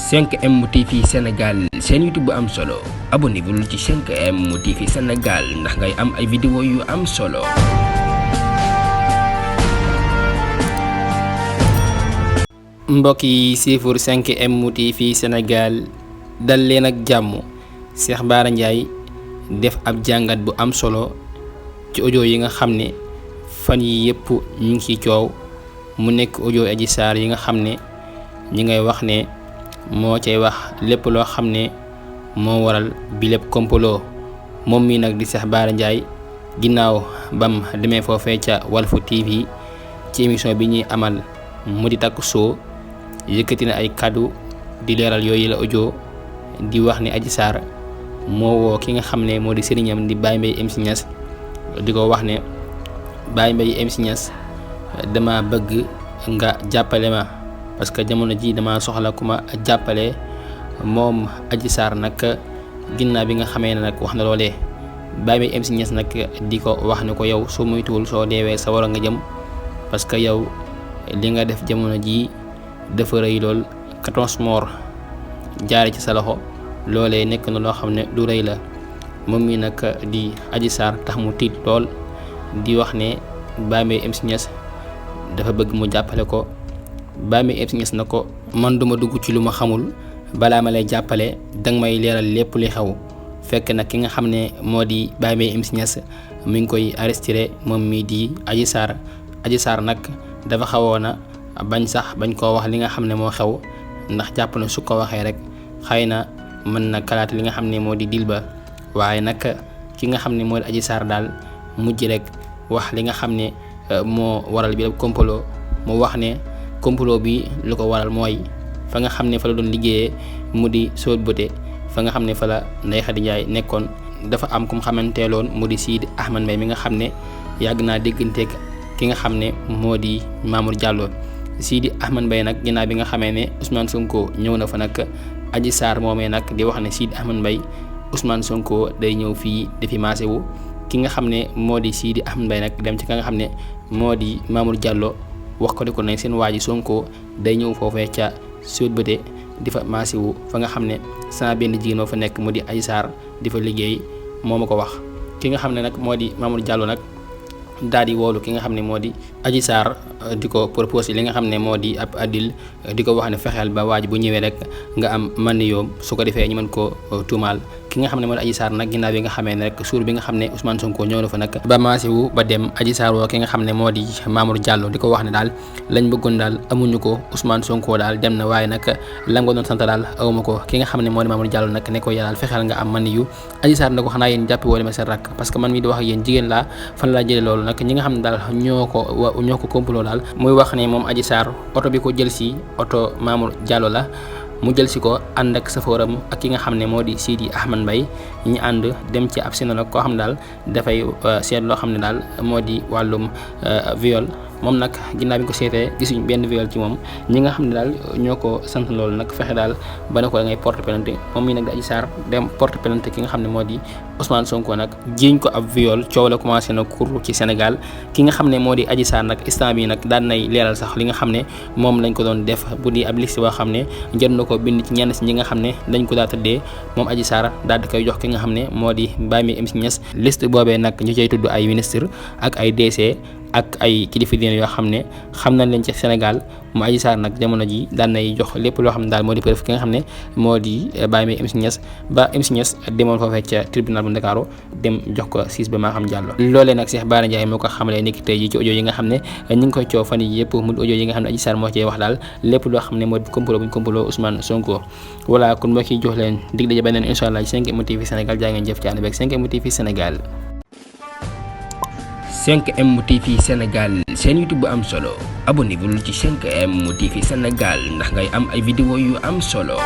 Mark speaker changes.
Speaker 1: 5M TV Sénégal seen YouTube bu am solo abonnez-vous ci 5M TV Sénégal ndax ngay am ay vidéo yu am solo.
Speaker 2: mbokk yi siifur 5M TV Sénégal dal leen ak jàmm. Cheikh Bara Ndiaye def ab jàngat bu am solo ci audio yi nga xam ne fan yi yëpp ñu ngi ci coow mu nekk audio Adji Sarr yi nga xam ne ñi ngay wax ne moo cay wax lépp loo xam ne moo waral bi lépp complot moom mii nag di Cheikh Bara Ndiaye ginnaaw bam demee foofee ca Walfu TV ci émission bi ñuy amal mu di Taku Show yëkkati na ay kàddu di leeral yooyu la audio di wax ne Adji Sarr moo woo ki nga xam ne moo di sëriñam di Baye Mbaye MC Niass di ko wax ne Baye Mbaye MC Niass dama bëgg nga jàppale ma parce que jamono ji dama soxla ku ma jàppale. moom Adji Sarr nag ginnaaw bi nga xamee ne nag wax na loolee Baye Mbaye MC Niass nag di ko wax ne ko yow soo moytuwul soo deewee sa war a nga jëm parce que yow li nga def jamono ji dafa rëy lool 14 morts jaare ci sa loxo loolee nekk na loo xam ne du rëy la. moom mi nag di Adji Sarr tax mu tiit lool di wax ne Baye Mbaye MC Niass dafa bëgg mu jàppale ko. Baye Mbaye MC Niass na ko man duma dugg ci lu ma xamul balaa ma lay jàppale danga may leeral lépp li xew. fekk nag ki nga xam ne moo di Baye Mbaye MC Niass mi ngi koy arrêté moom mii di Adji Sarr. Adji Sarr nag dafa xawoon a bañ koo wax li nga xam ne moo xew ndax jàpp na su ko waxee rek xëy na mën na kalaat li nga xam ne moo di dil ba. waaye nag ki nga xam ne moo di Adji Sarr daal mujj rek wax li nga xam ne moo waral bi complot mu wax ne complot bi lu ko waral mooy fa nga xam ne fa la doon liggéeyee mu di Sweet Beauté fa nga xam ne fa la Ndeye Khady Ndiaye nekkoon dafa am ku mu xamanteeloon mu di Sidi Ahmed Mbaye mi nga xam ne yàgg naa dégganteeg ki nga xam ne moo di Mamour Diallo. Sidi Ahmed Mbaye nag ginnaaw bi nga xamee ne Ousmane Sonko ñëw na fa nag Adji Sarr moomee nag di wax ne Sidi Ahmed Mbaye Ousmane Sonko day ñëw fii defi maase wu ki nga xam ne moo di Sidi Ahmed Mbaye nag dem ci ka nga xam ne moo di Mamour Diallo wax ko di ko ne seen waa ji Sonko day ñëw foofee ca Sweet Beauté di fa maase wu fa nga xam ne sama benn jigéen moo fa nekk mu di Adji Sarr di fa liggéey moo ma ko wax. ki nga xam ne nag moo di Mamour Diallo nag daal di woolu ki nga xam ne moo di Adji Sarr di ko proposé li nga xam ne moo di ab addil di ko wax ne fexeel ba waaj bu ñëwee rek nga am man yoom su ko defee ñu mën koo tuumaal. ki nga xam ne moo di Adji Sarr nag ginnaaw bi nga xamee ne rek suur bi nga xam ne Ousmane Sonko ñëw na fa nag ba maase wu ba dem Adji Sarr woo ki nga xam ne moo di Mamour Diallo di ko wax ne daal lañ bëggoon daal amuñu ko Ousmane Sonko daal dem na waaye nag la nga doon sant daal awuma ko. ki nga xam ne moo di Mamour Diallo nag ne ko yaa daal fexeel nga am man yu. Adji Sarr nag xanaa yéen jàppi woo ma seen rakk parce que man mii di wax ak yéen jigéen laa fan laa jëlee loolu nag ñi nga xam ne daal ñoo ko complot daal muy wax ne moom Adji Sarr oto bi ko jël si oto Mamour Diallo la mu jël si ko ànd ak safooram ak ki nga xam ne moo di Sidi Ahmed Mbaye ñu ànd dem ci ab sénégalais koo xam ne daal dafay seet loo xam ne daal moo di wàllum viol. moom nag ginnaaw bi ko seetee gisuñ benn viol ci moom ñi nga xam ne daal ñoo ko sant loolu nag fexe daal ba ne ko da ngay porte plainte moom mii nag di Adji Sarr dem porte plainte ki nga xam ne moo di Ousmane Sonko nag jiiñ ko ab viol coow la commencé na kur ci Sénégal. ki nga xam ne moo di Adji Sarr nag instant bi nag daan nay leeral sax li nga xam ne moom lañ ko doon def bu di ab liste boo xam ne jot na ko bind ci ñenn si ñi nga xam ne dañ ko daa tëddee moom Adji Sarr daal di koy jox ki nga xam ne moo di Baye Mbaye MC Niass. liste boobee nag ñu cay tudd ay ministre ak ay DC ak ay kilifa diine yoo xam ne xam nañ leen ci Sénégal. mu Adji Sarr nag jamono ji daan nay jox lépp loo xam ne daal moo di preuve ki nga xam ne moo di Baye Mbaye MC Niass ba MC Niass demoon foofee ca tribunal bu Ndakaaru dem jox ko siis ba maa xam Diallo. loolee nag Cheikh Bara Ndiaye moo ko xamalee niki tey ji ci audio yi nga xam ne ñu ngi koy coow fan yi yëpp mu audio yi nga xam ne Adji Sarr moo cee wax daal lépp loo xam ne moo di complot buñ complot Ousmane Sonko. voilà kon moo ciy jox leen dig daje beneen incha allah ci 5M TV Sénégal jaa ngeen jëf ci ànd beeg 5M TV Sénégal.
Speaker 1: 5M TV Sénégal seen YouTube bu am solo abonnez-vous ci 5M TV Sénégal ndax ngay am ay vidéo yu am solo.